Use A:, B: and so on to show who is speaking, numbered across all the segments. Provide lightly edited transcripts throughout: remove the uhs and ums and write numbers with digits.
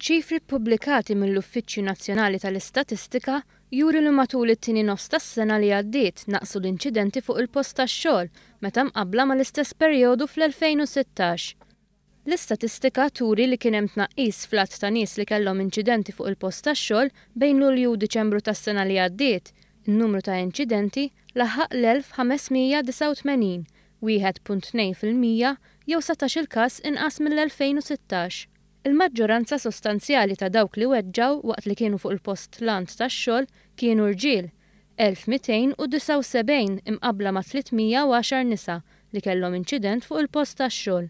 A: Ċifri ppubblikati mill-Uffiċċju Nazzjonali tal-Istatistika juru li matul it-tieni nofs tas-sena li għaddiet naqsu l-inċidenti fuq il-post tax-xogħol meta mqabbla mal-istess perjodu fl-2016. L-istatistika turi li kien hemm tnaqqis fl-għadd ta' nies li kellhom inċidenti fuq il-post tax-xogħol bejn Lulju u Diċembru tas-sena li għaddiet. In-numru ta' inċidenti laħaq l-1,589, 1.2% jew 17-il każ inqas mill-2016. Il-maġġoranza sostanzjali ta' dawk li weġġgħu waqt li kienu fuq il-post lant tax-xogħol kienu rġiel, 1,279 imqabbla ma' 310 nisa li kellhom inċident fuq il-post tax-xogħol.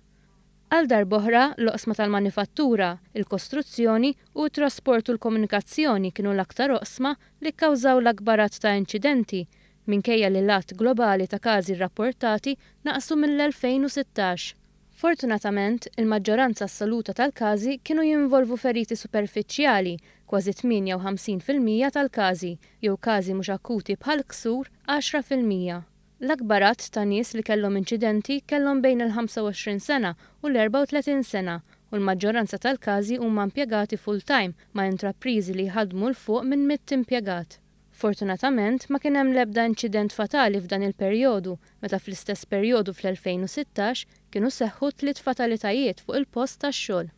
A: Għal darb'oħra, l-oqsma tal-manifattura, il-kostruzzjoni u t-trasport u l-komunikazzjoni kienu l-aktar oqsma li kkawżaw l-akbar għadd ta' inċidenti, minkejja li l-għadd globali ta' każi rrapportati naqsu mill-2016. Fortunatament, il-maġġoranza assoluta tal-każi kienu jinvolvu feriti superfiċjali, kważi 58% tal-każi, jew każi mhux akuti bħal ksur, 10%. L-akbar għadd ta' nies li kellhom inċidenti kellhom bejn il-25 sena u l-34 sena u l-maġġoranza tal-każi huma impjegati full-time ma' intrapriżi li jħaddmu 'l fuq minn 100 impjegat. Fortunatament, ma kien hemm l-ebda inċident fatali f'dan il-perjodu, meta fl-istess perjodu fl-2016 kienu seħħu tliet fatalitajiet fuq il-post tax-xogħol.